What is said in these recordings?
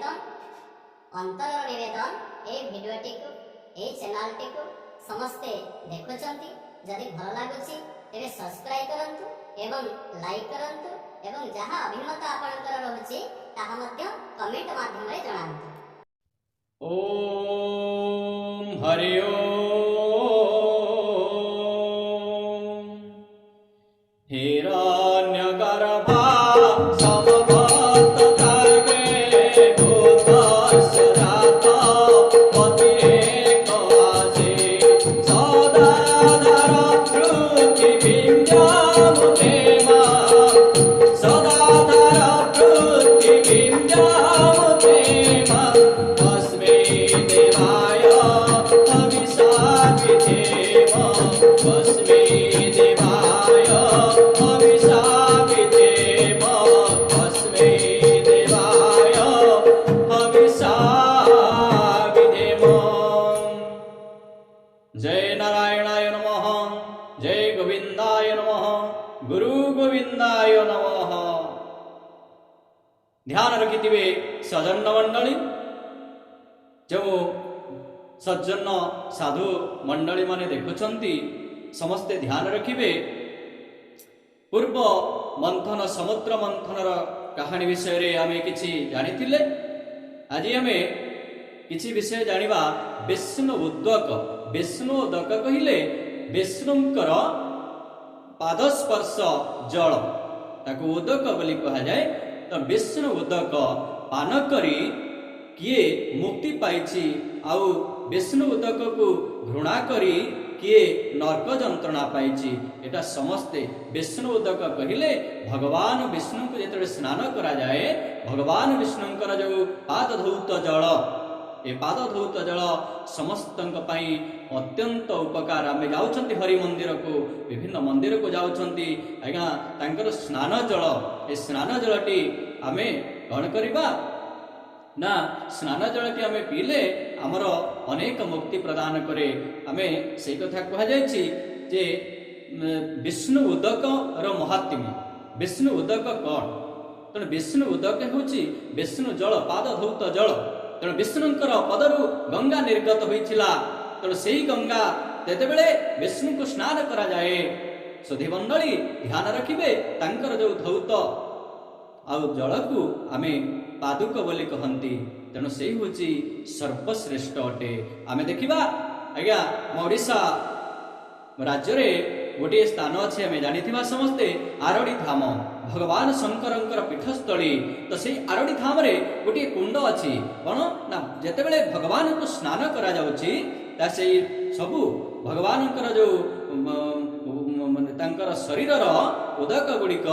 ନିବେଦନ, ଅନ୍ତରର ନିବେଦନ, ଏଇ ଭିଡ଼ିଓଟିକୁ, ଏଇ ଚ୍ୟାନେଲଟିକୁ ସମସ୍ତେ ଦେଖୁଛନ୍ତି, ଯଦି ଭଲ ଲାଗୁଛି ତେବେ ସବସ୍କ୍ରାଇବ କରନ୍ତୁ ଏବଂ ଲାଇକ୍ କରନ୍ତୁ ଏବଂ ଯାହା ଅଭିମତ ଆପଣଙ୍କର ରହୁଛି ତାହା ମଧ୍ୟ କମେଣ୍ଟ ମାଧ୍ୟମରେ ଜଣାନ୍ତୁ। ॐ हरि ॐ। हिरण्यगर्भा समभक्त त्यागे भूतस्य जात पतिरेक आसे सदाधार पृथिवीं द्यामुतेमा सदाधार पृथिवीं द्यामुतेमा तस्मै देवाय हविषा विधेम तस्मै देवाय हविषा विधेम तस्मै देवाय हविषा विधेम। ଜୟ ନାରାୟଣାୟ ନମଃ, ଜୟ ଗୋବିନ୍ଦାୟ ନମଃ, ଗୁରୁ ଗୋବିନ୍ଦାୟ ନମଃ। ଧ୍ୟାନ ରଖିଥିବେ ସଜ୍ଜନ ମଣ୍ଡଳୀ, ଯେଉଁ ସଜ୍ଜନ ସାଧୁ ମଣ୍ଡଳୀ ମାନେ ଦେଖୁଛନ୍ତି, ସମସ୍ତେ ଧ୍ୟାନ ରଖିବେ। ପୂର୍ବ ମନ୍ଥନ, ସମୁଦ୍ର ମନ୍ଥନର କାହାଣୀ ବିଷୟରେ ଆମେ କିଛି ଜାଣିଥିଲେ। ଆଜି ଆମେ କିଛି ବିଷୟ ଜାଣିବା। ବିଷ୍ଣୁ ଉଦକ। ବିଷ୍ଣୁ ଉଦକ କହିଲେ ବିଷ୍ଣୁଙ୍କର ପାଦସ୍ପର୍ଶ ଜଳ, ତାକୁ ଉଦକ ବୋଲି କୁହାଯାଏ। ତ ବିଷ୍ଣୁ ଉଦକ ପାନ କରି କିଏ ମୁକ୍ତି ପାଇଛି ଆଉ ବିଷ୍ଣୁ ଉଦକକୁ ଘୃଣା କରି କିଏ ନର୍କ ଯନ୍ତ୍ରଣା ପାଇଛି, ଏଟା ସମସ୍ତେ। ବିଷ୍ଣୁ ଉଦକ କହିଲେ ଭଗବାନ ବିଷ୍ଣୁଙ୍କୁ ଯେତେବେଳେ ସ୍ନାନ କରାଯାଏ, ଭଗବାନ ବିଷ୍ଣୁଙ୍କର ଯୋଉ ପାଦ ଧୌତ ଜଳ, ଏ ପାଦ ଧୌତ ଜଳ ସମସ୍ତଙ୍କ ପାଇଁ ଅତ୍ୟନ୍ତ ଉପକାର। ଆମେ ଯାଉଛନ୍ତି ହରି ମନ୍ଦିରକୁ, ବିଭିନ୍ନ ମନ୍ଦିରକୁ ଯାଉଛନ୍ତି ଆଜ୍ଞା, ତାଙ୍କର ସ୍ନାନ ଜଳ, ଏ ସ୍ନାନ ଜଳଟି ଆମେ କ'ଣ କରିବା ନା, ସ୍ନାନ ଜଳଟି ଆମେ ପିଇଲେ ଆମର ଅନେକ ମୁକ୍ତି ପ୍ରଦାନ କରେ। ଆମେ ସେଇ କଥା କୁହାଯାଇଛି ଯେ ବିଷ୍ଣୁ ଉଦକର ମହାତ୍ମ୍ୟ। ବିଷ୍ଣୁ ଉଦକ କ'ଣ? ତେଣୁ ବିଷ୍ଣୁ ଉଦକ ହେଉଛି ବିଷ୍ଣୁ ଜଳ, ପାଦ ଧୌତ ଜଳ। ତେଣୁ ବିଷ୍ଣୁଙ୍କର ପଦରୁ ଗଙ୍ଗା ନିର୍ଗତ ହୋଇଥିଲା। ତେଣୁ ସେଇ ଗଙ୍ଗା ଯେତେବେଳେ ବିଷ୍ଣୁଙ୍କୁ ସ୍ନାନ କରାଯାଏ, ସୁଧୀମଣ୍ଡଳୀ ଧ୍ୟାନ ରଖିବେ, ତାଙ୍କର ଯୋଉ ଧୌତ ଆଉ ଜଳକୁ ଆମେ ପାଦୁକ ବୋଲି କହନ୍ତି। ତେଣୁ ସେଇ ହେଉଛି ସର୍ବଶ୍ରେଷ୍ଠ ଅଟେ। ଆମେ ଦେଖିବା ଆଜ୍ଞା, ଆମ ଓଡ଼ିଶା ରାଜ୍ୟରେ ଗୋଟିଏ ସ୍ଥାନ ଅଛି, ଆମେ ଜାଣିଥିବା ସମସ୍ତେ, ଆରଡ଼ି ଧାମ, ଭଗବାନ ଶଙ୍କରଙ୍କର ପୀଠସ୍ଥଳୀ। ତ ସେଇ ଆରଡ଼ି ଧାମରେ ଗୋଟିଏ କୁଣ୍ଡ ଅଛି। କ'ଣ ନା, ଯେତେବେଳେ ଭଗବାନଙ୍କୁ ସ୍ନାନ କରାଯାଉଛି, ତା ସେଇ ସବୁ ଭଗବାନଙ୍କର ଯୋଉ ମାନେ ତାଙ୍କର ଶରୀରର ଉଦକ ଗୁଡ଼ିକ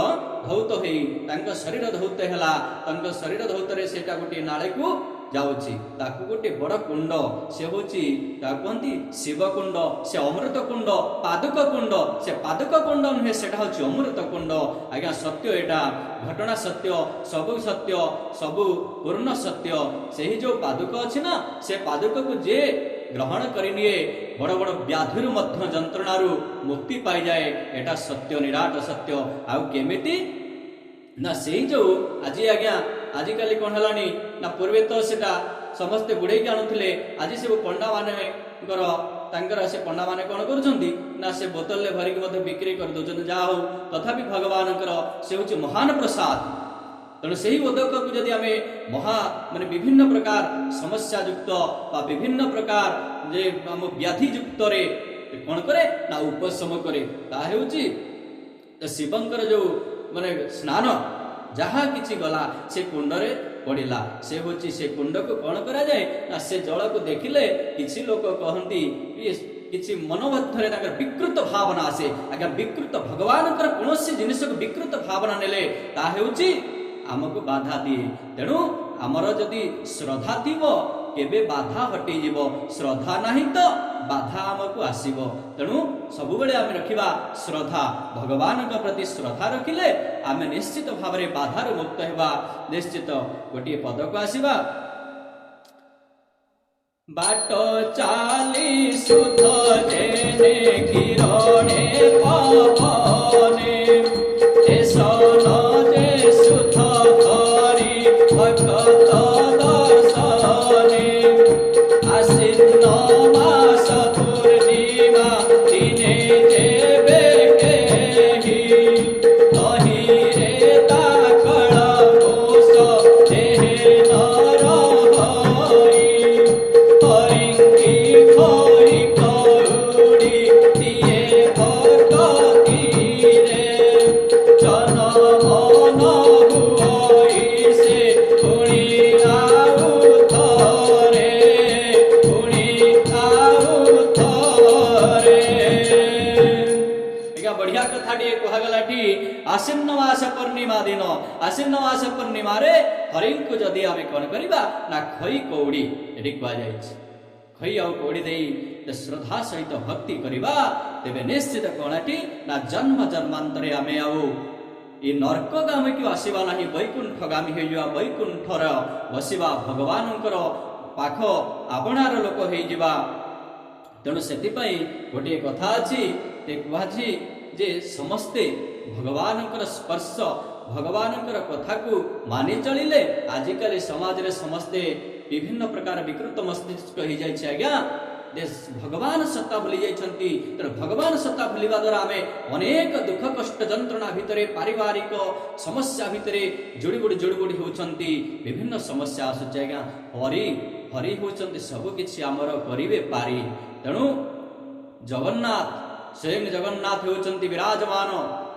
ଧୌତ ହେଇ ତାଙ୍କ ଶରୀର ଧୌତ ହେଲା, ତାଙ୍କ ଶରୀର ଧୌତରେ ସେଇଟା ଗୋଟିଏ ନାଳକୁ ଯାଉଛି। ତାକୁ ଗୋଟିଏ ବଡ଼ କୁଣ୍ଡ, ସେ ହେଉଛି, ତାକୁ କୁହନ୍ତି ଶିବକୁଣ୍ଡ, ସେ ଅମୃତ କୁଣ୍ଡ, ପାଦୁକ କୁଣ୍ଡ। ସେ ପାଦୁକ କୁଣ୍ଡ ନୁହେଁ, ସେଟା ହେଉଛି ଅମୃତ କୁଣ୍ଡ ଆଜ୍ଞା। ସତ୍ୟ, ଏଇଟା ଘଟଣା ସତ୍ୟ, ସବୁ ସତ୍ୟ, ସବୁ ପୂର୍ଣ୍ଣ ସତ୍ୟ। ସେହି ଯୋଉ ପାଦୁକ ଅଛି ନା, ସେ ପାଦୁକକୁ ଯିଏ ଗ୍ରହଣ କରିନିଏ, ବଡ଼ ବଡ଼ ବ୍ୟାଧିରୁ ମଧ୍ୟ ଯନ୍ତ୍ରଣାରୁ ମୁକ୍ତି ପାଇଯାଏ। ଏଟା ସତ୍ୟ, ନିରାଟ ସତ୍ୟ। ଆଉ କେମିତି ନା, ସେଇ ଯୋଉ ଆଜି ଆଜ୍ଞା, ଆଜିକାଲି କ'ଣ ହେଲାଣି ନା, ପୂର୍ବେ ତ ସେଟା ସମସ୍ତେ ବୁଢ଼େଇକି ଆଣୁଥିଲେ। ଆଜି ସବୁ ପଣ୍ଡାମାନଙ୍କର ତାଙ୍କର ସେ ପଣ୍ଡାମାନେ କ'ଣ କରୁଛନ୍ତି ନା, ସେ ବୋତଲରେ ଭରିକି ମଧ୍ୟ ବିକ୍ରି କରିଦେଉଛନ୍ତି। ଯାହା ହଉ, ତଥାପି ଭଗବାନଙ୍କର ସେ ହେଉଛି ମହାନ ପ୍ରସାଦ। ତେଣୁ ସେଇ ଉଦକକୁ ଯଦି ଆମେ ମହା ମାନେ ବିଭିନ୍ନ ପ୍ରକାର ସମସ୍ୟା ଯୁକ୍ତ ବା ବିଭିନ୍ନ ପ୍ରକାର ଯେ ଆମ ବ୍ୟାଧି ଯୁକ୍ତରେ କ'ଣ କରେ ନା, ଉପଶମ କରେ। ତାହା ହେଉଛି ଶିବଙ୍କର ଯୋଉ ମାନେ ସ୍ନାନ, ଯାହା କିଛି ଗଲା ସେ କୁଣ୍ଡରେ ପଡ଼ିଲା। ସେ ହେଉଛି ସେ କୁଣ୍ଡକୁ କ'ଣ କରାଯାଏ ନା, ସେ ଜଳକୁ ଦେଖିଲେ କିଛି ଲୋକ କହନ୍ତି, କିଛି ମନ ମଧ୍ୟରେ ତାଙ୍କର ବିକୃତ ଭାବନା ଆସେ ଆଜ୍ଞା। ବିକୃତ, ଭଗବାନଙ୍କର କୌଣସି ଜିନିଷକୁ ବିକୃତ ଭାବନା ନେଲେ ତାହା ହେଉଛି ଆମକୁ ବାଧା ଦିଏ। ତେଣୁ ଆମର ଯଦି ଶ୍ରଦ୍ଧା ଥିବ, କେବେ ବାଧା ହଟିଯିବ। ଶ୍ରଦ୍ଧା ନାହିଁ ତ ବାଧା ଆମକୁ ଆସିବ। ତେଣୁ ସବୁବେଳେ ଆମେ ରଖିବା ଶ୍ରଦ୍ଧା। ଭଗବାନଙ୍କ ପ୍ରତି ଶ୍ରଦ୍ଧା ରଖିଲେ ଆମେ ନିଶ୍ଚିତ ଭାବରେ ବାଧାରୁ ମୁକ୍ତ ହେବା ନିଶ୍ଚିତ। ଗୋଟିଏ ପଦକୁ ଆସିବା। ବାଟ ଚାଲି ସୁଧ ଯେନେ କିରଣେ ପବନେ ଏସନ ଯେ ସୁଧ ଧରି ଭକତ। ଆଶ୍ୱିନ ମାସ ପୂର୍ଣ୍ଣିମାରେ ହରିଙ୍କୁ ଯଦି ଆମେ କ'ଣ କରିବା ନା ଖଇ କଉଡ଼ି, ଏଠି କୁହାଯାଇଛି ଖଇ ଆଉ କଉଡ଼ି ଦେଇ ଶ୍ରଦ୍ଧା ସହିତ ଭକ୍ତି କରିବା, ତେବେ ନିଶ୍ଚିତ କ'ଣଟି ନା ଜନ୍ମ ଜନ୍ମାନ୍ତରେ ଆମେ ଆଉ ଏ ନର୍କଗାମୀକୁ ଆସିବା ନାହିଁ, ବୈକୁଣ୍ଠଗାମୀ ହେଇଯିବା, ବୈକୁଣ୍ଠର ବସିବା, ଭଗବାନଙ୍କର ପାଖ ଆପଣାର ଲୋକ ହେଇଯିବା। ତେଣୁ ସେଥିପାଇଁ ଗୋଟିଏ କଥା ଅଛି ଯେ କୁହାଛି ଯେ ସମସ୍ତେ ଭଗବାନଙ୍କର ସ୍ପର୍ଶ, ଭଗବାନଙ୍କର କଥାକୁ ମାନି ଚଳିଲେ, ଆଜିକାଲି ସମାଜରେ ସମସ୍ତେ ବିଭିନ୍ନ ପ୍ରକାର ବିକୃତ ମସ୍ତିଷ୍କ ହେଇଯାଇଛି ଆଜ୍ଞା, ଯେ ଭଗବାନ ସତ୍ତା ଭୁଲି ଯାଇଛନ୍ତି। ତେଣୁ ଭଗବାନ ସତ୍ତା ଭୁଲିବା ଦ୍ୱାରା ଆମେ ଅନେକ ଦୁଃଖ କଷ୍ଟ ଯନ୍ତ୍ରଣା ଭିତରେ, ପାରିବାରିକ ସମସ୍ୟା ଭିତରେ ଜୁଡ଼ିବୁଡ଼ି ଜୁଡ଼ିବୁଡ଼ି ହେଉଛନ୍ତି, ବିଭିନ୍ନ ସମସ୍ୟା ଆସୁଛି ଆଜ୍ଞା। ହରି ହରି ହେଉଛନ୍ତି ସବୁ କିଛି ଆମର କରିବେ ପାରି। ତେଣୁ ଜଗନ୍ନାଥ, ସ୍ୱୟଂ ଜଗନ୍ନାଥ ହେଉଛନ୍ତି ବିରାଜମାନ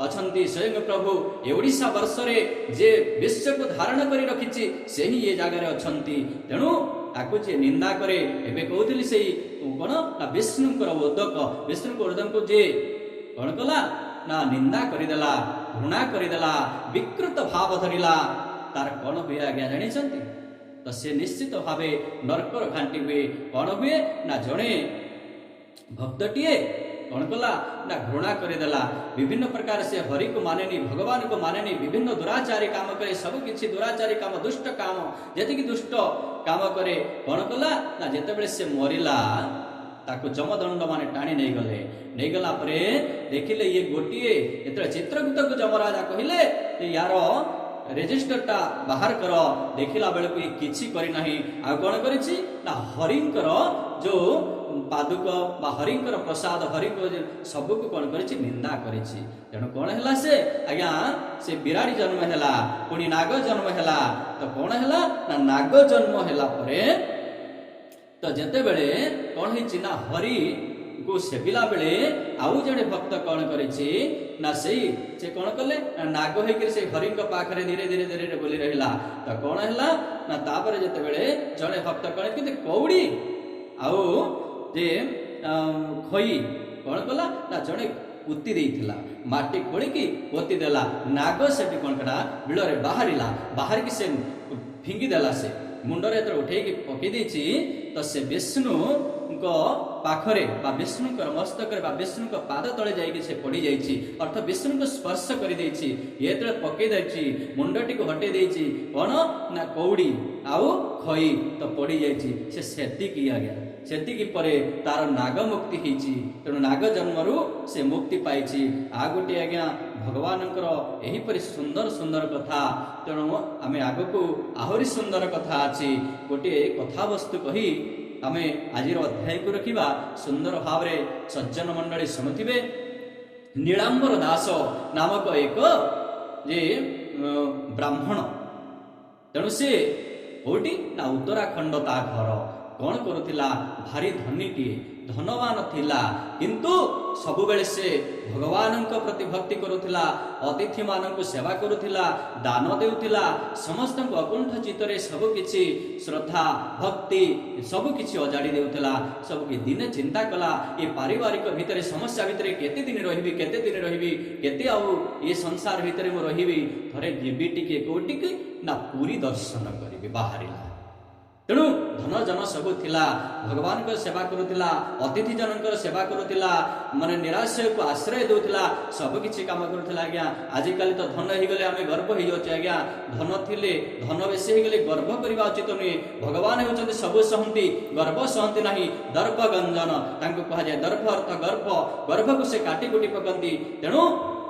ଅଛନ୍ତି ସ୍ୱୟଂ ପ୍ରଭୁ। ଏ ଓଡ଼ିଶା ବର୍ଷରେ ଯେ ବିଶ୍ୱକୁ ଧାରଣ କରି ରଖିଛି ସେହି ଏ ଜାଗାରେ ଅଛନ୍ତି। ତେଣୁ ତାକୁ ଯିଏ ନିନ୍ଦା କରେ, ଏବେ କହୁଥିଲି ସେଇ କ'ଣ ନା ବିଷ୍ଣୁଙ୍କର ଉଦକ, ବିଷ୍ଣୁଙ୍କ ଉଦକକୁ ଯିଏ କ'ଣ କଲା ନା ନିନ୍ଦା କରିଦେଲା, ଘୃଣା କରିଦେଲା, ବିକୃତ ଭାବ ଧରିଲା, ତାର କ'ଣ ହୁଏ ଆଜ୍ଞା ଜାଣିଛନ୍ତି ତ? ସେ ନିଶ୍ଚିତ ଭାବେ ନର୍କର ଘାଣ୍ଟି ହୁଏ। କ'ଣ ହୁଏ ନା ଜଣେ ଭକ୍ତଟିଏ କ'ଣ କଲା ନା ଘୃଣା କରିଦେଲା ବିଭିନ୍ନ ପ୍ରକାର, ସେ ହରିକୁ ମାନେନି, ଭଗବାନକୁ ମାନେନି, ବିଭିନ୍ନ ଦୁରାଚାରୀ କାମ କରେ, ସବୁ କିଛି ଦୁରାଚାରୀ କାମ, ଦୁଷ୍ଟ କାମ, ଯେତିକି ଦୁଷ୍ଟ କାମ କରେ। କ'ଣ କଲା ନା ଯେତେବେଳେ ସେ ମରିଲା, ତାକୁ ଯମଦଣ୍ଡ ମାନେ ଟାଣି ନେଇଗଲେ। ନେଇଗଲା ପରେ ଦେଖିଲେ ଇଏ ଗୋଟିଏ, ଯେତେବେଳେ ଚିତ୍ରଗୁପ୍ତକୁ ଯମରାଜା କହିଲେ ୟାର ରେଜିଷ୍ଟରଟା ବାହାର କର, ଦେଖିଲା ବେଳକୁ ଇଏ କିଛି କରିନାହିଁ। ଆଉ କ'ଣ କରିଛି ନା ହରିଙ୍କର ଯୋଉ ପାଦୁକ ବା ହରିଙ୍କର ପ୍ରସାଦ, ହରିଙ୍କ ସବୁକୁ କ'ଣ କରିଛି? ନିନ୍ଦା କରିଛି। ତେଣୁ କ'ଣ ହେଲା ସେ ଆଜ୍ଞା? ସେ ବିରାଡ଼ି ଜନ୍ମ ହେଲା, ପୁଣି ନାଗ ଜନ୍ମ ହେଲା। ତ କ'ଣ ହେଲା ନା ନାଗ ଜନ୍ମ ହେଲା ପରେ ତ ଯେତେବେଳେ କ'ଣ ହେଇଛି ନା ହରିଙ୍କୁ ସେବିଲା ବେଳେ ଆଉ ଜଣେ ଭକ୍ତ କ'ଣ କରିଛି ନା ସେଇ ସେ କ'ଣ କଲେ ନା ନାଗ ହେଇକରି ସେଇ ହରିଙ୍କ ପାଖରେ ଧୀରେ ଧୀରେ ଧୀରେ ଧୀରେ ବୁଲି ରହିଲା। ତ କ'ଣ ହେଲା ନା ତାପରେ ଯେତେବେଳେ ଜଣେ ଭକ୍ତ କ'ଣ କିନ୍ତୁ କଉଡ଼ି ଆଉ ଯେ ଖଇ କ'ଣ କଲା ନା ଜଣେ ପୋତି ଦେଇଥିଲା, ମାଟି ଖୋଳିକି ପୋତି ଦେଲା। ନାଗ ସେଠି କ'ଣ କଲା, ବିଳରେ ବାହାରିଲା, ବାହାରିକି ସେ ଫିଙ୍ଗିଦେଲା। ସେ ମୁଣ୍ଡରେ ଯେତେବେଳେ ଉଠେଇକି ପକେଇ ଦେଇଛି, ତ ସେ ବିଷ୍ଣୁଙ୍କ ପାଖରେ ବା ବିଷ୍ଣୁଙ୍କର ମସ୍ତକରେ ବା ବିଷ୍ଣୁଙ୍କ ପାଦ ତଳେ ଯାଇକି ସେ ପଡ଼ିଯାଇଛି, ଅର୍ଥ ବିଷ୍ଣୁଙ୍କୁ ସ୍ପର୍ଶ କରିଦେଇଛି। ଇଏ ଯେତେବେଳେ ପକେଇ ଦେଇଛି, ମୁଣ୍ଡଟିକୁ ହଟେଇ ଦେଇଛି, କ'ଣ ନା କଉଡ଼ି ଆଉ ଖଇ ତ ପଡ଼ିଯାଇଛି। ସେ ସେତିକି ଆଜ୍ଞା, ସେତିକି ପରେ ତାର ନାଗ ମୁକ୍ତି ହେଇଛି। ତେଣୁ ନାଗ ଜନ୍ମରୁ ସେ ମୁକ୍ତି ପାଇଛି। ଆଉ ଗୋଟିଏ ଆଜ୍ଞା ଭଗବାନଙ୍କର ଏହିପରି ସୁନ୍ଦର ସୁନ୍ଦର କଥା। ତେଣୁ ଆମେ ଆଗକୁ ଆହୁରି ସୁନ୍ଦର କଥା ଅଛି। ଗୋଟିଏ କଥାବସ୍ତୁ କହି ଆମେ ଆଜିର ଅଧ୍ୟାୟକୁ ରଖିବା। ସୁନ୍ଦର ଭାବରେ ସଜ୍ଜନ ମଣ୍ଡଳୀ ଶୁଣୁଥିବେ। ନୀଳାମ୍ବର ଦାସ ନାମକ ଏକ ଯେ ବ୍ରାହ୍ମଣ, ତେଣୁ ସେ କୋଉଠି ନା ଉତ୍ତରାଖଣ୍ଡ ତା ଘର। କ'ଣ କରୁଥିଲା? ଭାରି ଧନୀଟିଏ, ଧନବାନ ଥିଲା, କିନ୍ତୁ ସବୁବେଳେ ସେ ଭଗବାନଙ୍କ ପ୍ରତି ଭକ୍ତି କରୁଥିଲା, ଅତିଥିମାନଙ୍କୁ ସେବା କରୁଥିଲା, ଦାନ ଦେଉଥିଲା, ସମସ୍ତଙ୍କୁ ଅକୁଣ୍ଠ ଚିତ୍ତରେ ସବୁ କିଛି ଶ୍ରଦ୍ଧା ଭକ୍ତି ସବୁ କିଛି ଅଜାଡ଼ି ଦେଉଥିଲା। ସବୁ ଦିନେ ଚିନ୍ତା କଲା, ଏ ପାରିବାରିକ ଭିତରେ ସମସ୍ୟା ଭିତରେ କେତେ ଦିନ ରହିବି, କେତେ ଦିନ ରହିବି, କେତେ ଆଉ ଏ ସଂସାର ଭିତରେ ମୁଁ ରହିବି, ଥରେ ଯିବି ଟିକେ କୋଉଠିକି ନା ପୁରୀ ଦର୍ଶନ କରିବି, ବାହାରିଲା। ତେଣୁ ଧନ ଜନ ସବୁ ଥିଲା, ଭଗବାନଙ୍କର ସେବା କରୁଥିଲା, ଅତିଥି ଜନଙ୍କର ସେବା କରୁଥିଲା, ମାନେ ନିରାଶ୍ରୟକୁ ଆଶ୍ରୟ ଦେଉଥିଲା, ସବୁ କିଛି କାମ କରୁଥିଲା ଆଜ୍ଞା। ଆଜିକାଲି ତ ଧନ ହେଇଗଲେ ଆମେ ଗର୍ବ ହେଇଯାଉଛେ ଆଜ୍ଞା। ଧନ ଥିଲେ, ଧନ ବେଶୀ ହେଇଗଲେ ଗର୍ବ କରିବା ଉଚିତ ନୁହେଁ। ଭଗବାନ ହେଉଛନ୍ତି ସବୁ ସହନ୍ତି, ଗର୍ବ ସହନ୍ତି ନାହିଁ। ଦର୍ପ ଗଞ୍ଜନ ତାଙ୍କୁ କୁହାଯାଏ। ଦର୍ପ ଅର୍ଥ ଗର୍ବ, ଗର୍ଭକୁ ସେ କାଟି କୁଟି ପକାନ୍ତି। ତେଣୁ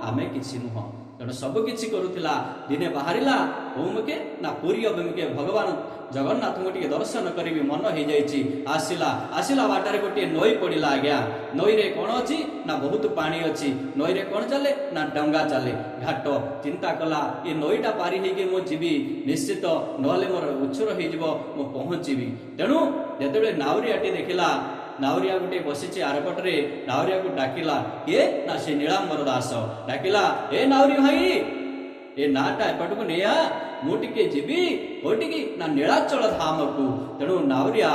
ଆମେ କିଛି ନୁହଁ। ତେଣୁ ସବୁ କିଛି କରୁଥିଲା। ଦିନେ ବାହାରିଲା କୋଉମୁଖେ ନା ପୁରୀ ଅଭିମୁଖେ, ଭଗବାନ ଜଗନ୍ନାଥଙ୍କୁ ଟିକେ ଦର୍ଶନ କରିବି ମନ ହେଇଯାଇଛି। ଆସିଲା, ଆସିଲା ବାଟରେ ଗୋଟିଏ ନଈ ପଡ଼ିଲା ଆଜ୍ଞା। ନଈରେ କ'ଣ ଅଛି ନା ବହୁତ ପାଣି ଅଛି। ନଈରେ କ'ଣ ଚାଲେ ନା ଡଙ୍ଗା ଚାଲେ, ଘାଟ। ଚିନ୍ତା କଲା, ଏ ନଈଟା ପାରି ହେଇକି ମୁଁ ଯିବି ନିଶ୍ଚିତ, ନହେଲେ ମୋର ଉଛୁର ହେଇଯିବ, ମୁଁ ପହଞ୍ଚିବି। ତେଣୁ ଯେତେବେଳେ ନାଉରିଆଟି ଦେଖିଲା, ନାଉରିଆ ଗୋଟେ ବସିଛି ଆରପଟରେ, ନାଉରିଆକୁ ଡାକିଲା। କିଏ ନା ସେ ନୀଳାମ୍ବର ଦାସ ଡାକିଲା, ଏ ନାଉରି ଭାଇ, ଏ ନାଁଟା ଏପଟକୁ ନେଇଆ, ମୁଁ ଟିକେ ଯିବି କୋଉଠିକି ନା ନୀଳାଚଳ ଧାମକୁ। ତେଣୁ ନାଉରିଆ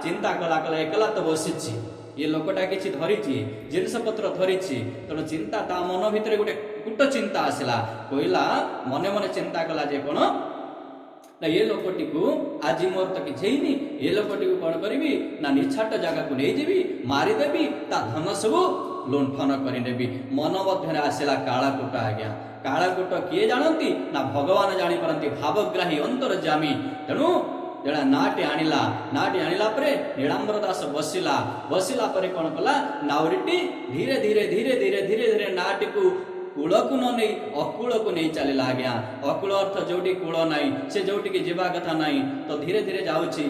ଚିନ୍ତା କଲା, କଲା ଏକଲା ତ ବସିଛି, ଏ ଲୋକଟା କିଛି ଧରିଛି, ଜିନିଷ ପତ୍ର ଧରିଛି। ତେଣୁ ଚିନ୍ତା ତା ମନ ଭିତରେ ଗୋଟେ କୂଟ ଚିନ୍ତା ଆସିଲା। କହିଲା, ମନେ ମନେ ଚିନ୍ତା କଲା ଯେ କ'ଣ ନା ଏ ଲୋକଟିକୁ ଆଜି ମୋର ତ କିଛି ହେଇନି, ଏ ଲୋକଟିକୁ କ'ଣ କରିବି ନା ନିଛାଟ ଜାଗାକୁ ନେଇଯିବି, ମାରିଦେବି, ତା ଧନ ସବୁ ଲୁଣ୍ଠନ କରିନେବି। ମନ ମଧ୍ୟରେ ଆସିଲା କାଳକୂଟ। ଆଜ୍ଞା, କାଳକୂଟ କିଏ ଜାଣନ୍ତି ନା ଭଗବାନ ଜାଣିପାରନ୍ତି, ଭାବଗ୍ରାହୀ ଅନ୍ତର୍ଯାମୀ। ତେଣୁ ଯେଟା ନାଁଟି ଆଣିଲା, ନାଁଟି ଆଣିଲା ପରେ ନୀଳାମ୍ବର ଦାସ ବସିଲା। ବସିଲା ପରେ କ'ଣ କଲା, ନାଉରୀଟି ଧୀରେ ଧୀରେ ଧୀରେ ଧୀରେ ଧୀରେ ଧୀରେ ନାଁଟିକୁ କୂଳକୁ ନ ନେଇ ଅକୂଳକୁ ନେଇ ଚାଲିଲା। ଆଜ୍ଞା, ଅକୂଳ ଅର୍ଥ ଯୋଉଠି କୂଳ ନାହିଁ, ସେ ଯୋଉଠିକି ଯିବା କଥା ନାହିଁ। ତ ଧୀରେ ଧୀରେ ଯାଉଛି।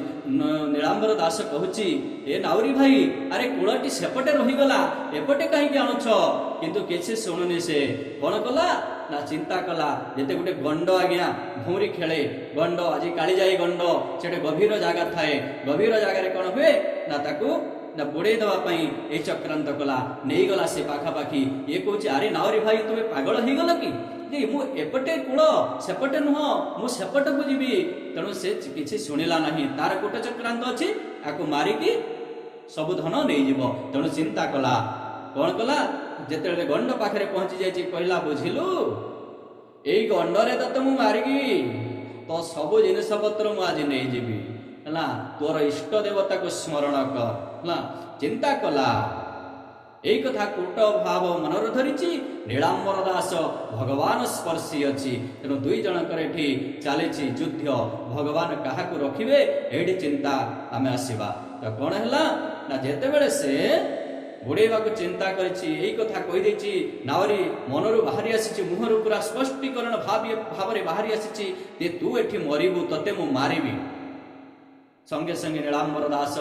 ନୀଳାମ୍ବର ଦାସ କହୁଛି, ଏ ନାଉରୀ ଭାଇ, ଆରେ କୂଳଟି ସେପଟେ ରହିଗଲା, ଏପଟେ କାହିଁକି ଆଣୁଛ? କିନ୍ତୁ କିଛି ଶୁଣୁନି। ସେ କ'ଣ କଲା ନା ଚିନ୍ତା କଲା, ଯେତେ ଗୋଟେ ଗଣ୍ଡ ଆଜ୍ଞା ଭଉଁରୀ ଖେଳେ ଗଣ୍ଡ, ଆଜି କାଳିଜାଇ ଗଣ୍ଡ, ସେଠି ଗଭୀର ଜାଗା ଥାଏ। ଗଭୀର ଜାଗାରେ କ'ଣ ହୁଏ ନା ତାକୁ ନା ବୁଡ଼େଇ ଦେବା ପାଇଁ ଏଇ ଚକ୍ରାନ୍ତ କଲା, ନେଇଗଲା ସେ ପାଖାପାଖି। ଇଏ କହୁଛି, ଆରେ ନାଉରୀ ଭାଇ, ତୁମେ ପାଗଳ ହେଇଗଲ କି? ଯେ ମୁଁ ଏପଟେ କୂଳ, ସେପଟେ ନୁହଁ, ମୁଁ ସେପଟକୁ ଯିବି। ତେଣୁ ସେ କିଛି ଶୁଣିଲା ନାହିଁ। ତାର କୂଟ ଚକ୍ରାନ୍ତ ଅଛି, ତାକୁ ମାରିକି ସବୁ ଧନ ନେଇଯିବ। ତେଣୁ ଚିନ୍ତା କଲା, କ'ଣ କଲା, ଯେତେବେଳେ ଗଣ୍ଡ ପାଖରେ ପହଞ୍ଚି ଯାଇଛି, କହିଲା, ବୁଝିଲୁ, ଏଇ ଗଣ୍ଡରେ ତତେ ମୁଁ ମାରିକି ତ ସବୁ ଜିନିଷ ପତ୍ର ମୁଁ ଆଜି ନେଇଯିବି। ହେଲା, ତୋର ଇଷ୍ଟ ଦେବତାକୁ ସ୍ମରଣ କର। ହେଲା, ଚିନ୍ତା କଲା ଏଇ କଥା, କୂଟ ଭାବ ମନରେ ଧରିଛି। ନୀଳାମ୍ବର ଦାସ ଭଗବାନ ସ୍ପର୍ଶୀ ଅଛି। ତେଣୁ ଦୁଇ ଜଣଙ୍କର ଏଠି ଚାଲିଛି ଯୁଦ୍ଧ, ଭଗବାନ କାହାକୁ ରଖିବେ ଏଇଠି ଚିନ୍ତା ଆମେ ଆସିବା। ତ କ'ଣ ହେଲା ନା ଯେତେବେଳେ ସେ ବୁଡ଼େଇବାକୁ ଚିନ୍ତା କରିଛି, ଏଇ କଥା କହିଦେଇଛି, ନାଉରୀ ମନରୁ ବାହାରି ଆସିଛି, ମୁହଁରୁ ପୁରା ସ୍ପଷ୍ଟୀକରଣ ଭାବରେ ବାହାରି ଆସିଛି ଯେ ତୁ ଏଠି ମରିବୁ, ତତେ ମୁଁ ମାରିବି। ସଙ୍ଗେ ସଙ୍ଗେ ନୀଳାମ୍ବର ଦାସ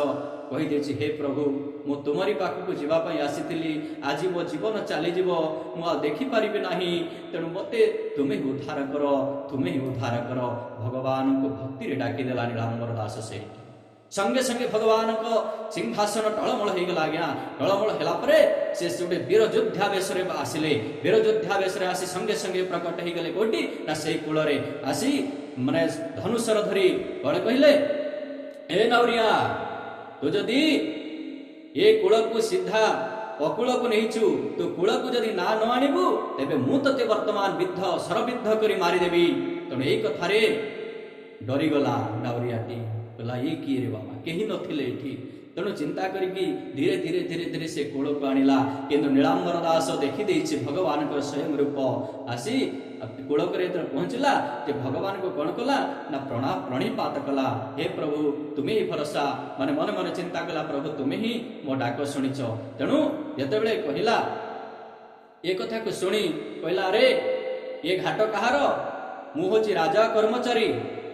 କହିଦେଇଛି, ହେ ପ୍ରଭୁ, ମୁଁ ତୁମରି ପାଖକୁ ଯିବା ପାଇଁ ଆସିଥିଲି, ଆଜି ମୋ ଜୀବନ ଚାଲିଯିବ, ମୁଁ ଆଉ ଦେଖିପାରିବି ନାହିଁ, ତେଣୁ ମୋତେ ତୁମେ ହିଁ ଉଦ୍ଧାର କର, ତୁମେ ହିଁ ଉଦ୍ଧାର କର। ଭଗବାନଙ୍କୁ ଭକ୍ତିରେ ଡାକିଦେଲା ନୀଳାମ୍ବର ଦାସ। ସେଇଠି ସଙ୍ଗେ ସଙ୍ଗେ ଭଗବାନଙ୍କ ସିଂହାସନ ଟଳମଳ ହେଇଗଲା। ଆଜ୍ଞା, ଟଳମଳ ହେଲା ପରେ ସେ ଗୋଟେ ବୀର ଯୋଦ୍ଧା ବେଶରେ ଆସିଲେ। ବୀର ଯୋଦ୍ଧା ବେଶରେ ଆସି ସଙ୍ଗେ ସଙ୍ଗେ ପ୍ରକଟ ହେଇଗଲେ କୋଉଠି ନା ସେଇ କୂଳରେ ଆସି ମାନେ ଧନୁଷର ଧରି କ'ଣ କହିଲେ, ଏ ନାଉରିଆ, ତୁ ଯଦି ଏ କୂଳକୁ ସିଧା ଅକୂଳକୁ ନେଇଛୁ, ତୁ କୂଳକୁ ଯଦି ନା ନ ଆଣିବୁ ତେବେ ମୁଁ ତତେ ବର୍ତ୍ତମାନ ବିଦ୍ଧ ସରବିଦ୍ଧ କରି ମାରିଦେବି। ତେଣୁ ଏଇ କଥାରେ ଡରିଗଲା ନାଉରିଆଟି, କହିଲା, ଇଏ କିଏ ରେ ବାବା, କେହି ନଥିଲେ ଏଠି। ତେଣୁ ଚିନ୍ତା କରିକି ଧୀରେ ଧୀରେ ଧୀରେ ଧୀରେ ସେ କୂଳକୁ ଆଣିଲା। କିନ୍ତୁ ନୀଳାମ୍ବର ଦାସ ଦେଖିଦେଇଛି ଭଗବାନଙ୍କର ସ୍ୱୟଂ ରୂପ। ଆସି କୂଳକରେ ଯେତେବେଳେ ପହଞ୍ଚିଲା, ଯେ ଭଗବାନଙ୍କୁ କ'ଣ କଲା ନା ପ୍ରଣାମ ପ୍ରଣିପାତ କଲା। ହେ ପ୍ରଭୁ, ତୁମେ ହିଁ ଭରସା। ମାନେ ମନେ ମନେ ଚିନ୍ତା କଲା, ପ୍ରଭୁ ତୁମେ ହିଁ ମୋ ଡାକ ଶୁଣିଛ। ତେଣୁ ଯେତେବେଳେ କହିଲା ଏ କଥାକୁ ଶୁଣି କହିଲା, ଆରେ ଏ ଘାଟ କାହାର? ମୁଁ ହଉଛି ରାଜା କର୍ମଚାରୀ।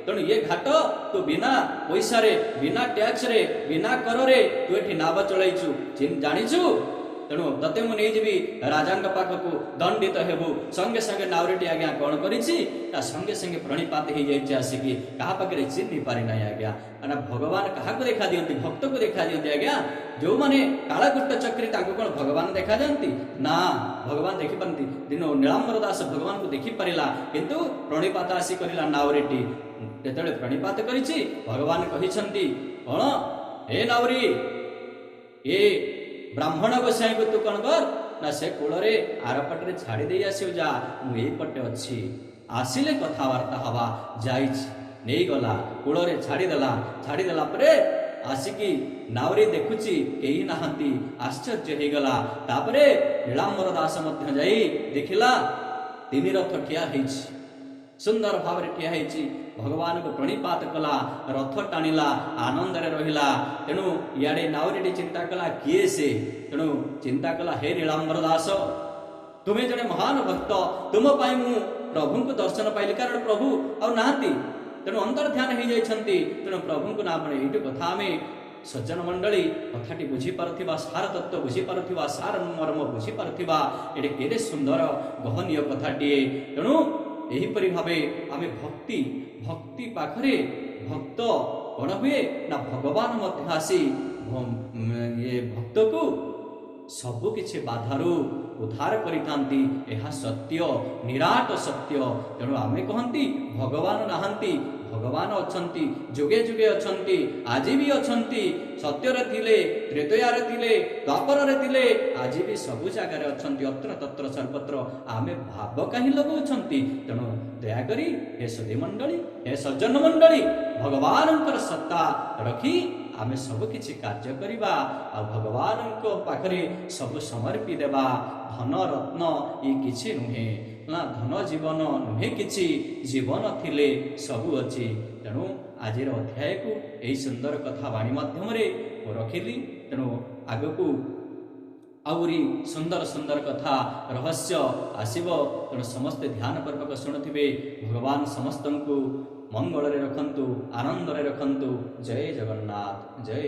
ତେଣୁ ଏ ଘାଟ ତୁ ବିନା ପଇସାରେ, ବିନା ଟ୍ୟାକ୍ସରେ, ବିନା କରରେ ତୁ ଏଠି ନାବ ଚଳାଇଛୁ, ଜାଣିଛୁ? ତେଣୁ ତତେ ମୁଁ ନେଇଯିବି ରାଜାଙ୍କ ପାଖକୁ, ଦଣ୍ଡିତ ହେବୁ। ସଙ୍ଗେ ସଙ୍ଗେ ନାଉରୀଟି ଆଜ୍ଞା କ'ଣ କରିଛି ତା ସଙ୍ଗେ ସଙ୍ଗେ ପ୍ରଣିପାତ ହେଇଯାଇଛି ଆସିକି। କାହା ପାଖରେ ଚିହ୍ନି ପାରିନାହିଁ ଆଜ୍ଞା। କାରଣ ଭଗବାନ କାହାକୁ ଦେଖା ଦିଅନ୍ତି? ଭକ୍ତକୁ ଦେଖା ଦିଅନ୍ତି ଆଜ୍ଞା। ଯୋଉମାନେ କାଳକୂଟ ଚକ୍ରୀ ତାଙ୍କୁ କ'ଣ ଭଗବାନ ଦେଖାଯାଆନ୍ତି? ନା, ଭଗବାନ ଦେଖିପାରନ୍ତି। ଦିନ ନୀଳାମ୍ବର ଦାସ ଭଗବାନଙ୍କୁ ଦେଖିପାରିଲା, କିନ୍ତୁ ପ୍ରଣିପାତ ଆସି କରିଲା ନାଉରୀଟି। ଯେତେବେଳେ ପ୍ରଣିପାତ କରିଛି, ଭଗବାନ କହିଛନ୍ତି କ'ଣ, ହେ ନାଉରୀ, ଏ ବ୍ରାହ୍ମଣ ଗୋସାଇଙ୍କୁ ତୁ କ'ଣ କର ନା ସେ କୂଳରେ ଆରପଟରେ ଛାଡ଼ି ଦେଇ ଆସିବୁ, ଯା, ମୁଁ ଏଇପଟେ ଅଛି, ଆସିଲେ କଥାବାର୍ତ୍ତା ହବା। ଯାଇଛି, ନେଇଗଲା, କୂଳରେ ଛାଡ଼ିଦେଲା। ଛାଡ଼ିଦେଲା ପରେ ଆସିକି ନାଉରୀ ଦେଖୁଛି କେହି ନାହାନ୍ତି, ଆଶ୍ଚର୍ଯ୍ୟ ହେଇଗଲା। ତାପରେ ନୀଳାମ୍ବର ଦାସ ମଧ୍ୟ ଯାଇ ଦେଖିଲା ତିନି ରଥ ଠିଆ ହେଇଛି, ସୁନ୍ଦର ଭାବରେ ଠିଆ ହେଇଛି। ଭଗବାନଙ୍କୁ ପ୍ରଣିପାତ କଲା, ରଥ ଟାଣିଲା, ଆନନ୍ଦରେ ରହିଲା। ତେଣୁ ଇଆଡ଼େ ନାଉରୀଟି ଚିନ୍ତା କଲା କିଏ ସେ। ତେଣୁ ଚିନ୍ତା କଲା, ହେ ନୀଳାମ୍ବର ଦାସ, ତୁମେ ଜଣେ ମହାନ ଭକ୍ତ, ତୁମ ପାଇଁ ମୁଁ ପ୍ରଭୁଙ୍କୁ ଦର୍ଶନ ପାଇଲି। କାରଣ ପ୍ରଭୁ ଆଉ ନାହାନ୍ତି, ତେଣୁ ଅନ୍ତର୍ଧ୍ୟାନ ହେଇଯାଇଛନ୍ତି। ତେଣୁ ପ୍ରଭୁଙ୍କୁ ନା ଆପଣ ଏଇଠି କଥା ଆମେ ସଜ୍ଜନ ମଣ୍ଡଳୀ କଥାଟି ବୁଝିପାରୁଥିବା, ସାର ତତ୍ତ୍ୱ ବୁଝିପାରୁଥିବା, ସାର ମର୍ମ ବୁଝିପାରୁଥିବା, ଏଠି କେତେ ସୁନ୍ଦର ଗହନୀୟ କଥାଟିଏ। ତେଣୁ ଏହିପରି ଭାବେ ଆମେ ଭକ୍ତି ଭକ୍ତି ପାଖରେ ଭକ୍ତ କ'ଣ ହୁଏ ନା ଭଗବାନ ମଧ୍ୟ ଆସି ଇଏ ଭକ୍ତକୁ ସବୁ କିଛି ବାଧାରୁ ଉଦ୍ଧାର କରିଥାନ୍ତି। ଏହା ସତ୍ୟ, ନିରାଟ ସତ୍ୟ। ତେଣୁ ଆମେ କହନ୍ତି ଭଗବାନ ନାହାନ୍ତି, ଭଗବାନ ଅଛନ୍ତି, ଯୁଗେ ଯୁଗେ ଅଛନ୍ତି, ଆଜି ବି ଅଛନ୍ତି। ସତ୍ୟରେ ଥିଲେ, ତ୍ରେତୟାରେ ଥିଲେ, ଦ୍ୱାପରରେ ଥିଲେ, ଆଜି ବି ସବୁ ଜାଗାରେ ଅଛନ୍ତି, ଅତ୍ର ତତ୍ର ସର୍ବତ୍ର। ଆମେ ଭାବ କାହିଁ ଲଗାଉଛନ୍ତି? ତେଣୁ ଦୟାକରି ହେ ସୁଧୀ ମଣ୍ଡଳୀ, ହେ ସଜ୍ଜନ ମଣ୍ଡଳୀ, ଭଗବାନଙ୍କର ସତ୍ତା ରଖି ଆମେ ସବୁ କିଛି କାର୍ଯ୍ୟ କରିବା ଆଉ ଭଗବାନଙ୍କ ପାଖରେ ସବୁ ସମର୍ପି ଦେବା। ଧନ ରତ୍ନ ଇଏ କିଛି ନୁହେଁ ନା, ଧନ ଜୀବନ ନୁହେଁ କିଛି, ଜୀବନ ଥିଲେ ସବୁ ଅଛି। ତେଣୁ ଆଜିର ଅଧ୍ୟାୟକୁ ଏହି ସୁନ୍ଦର କଥା ବାଣୀ ମାଧ୍ୟମରେ ମୁଁ ରଖିଲି। ତେଣୁ ଆଗକୁ ଆହୁରି ସୁନ୍ଦର ସୁନ୍ଦର କଥା ରହସ୍ୟ ଆସିବ। ତେଣୁ ସମସ୍ତେ ଧ୍ୟାନପୂର୍ବକ ଶୁଣୁଥିବେ। ଭଗବାନ ସମସ୍ତଙ୍କୁ ମଙ୍ଗଳରେ ରଖନ୍ତୁ, ଆନନ୍ଦରେ ରଖନ୍ତୁ। ଜୟ ଜଗନ୍ନାଥ, ଜୟ।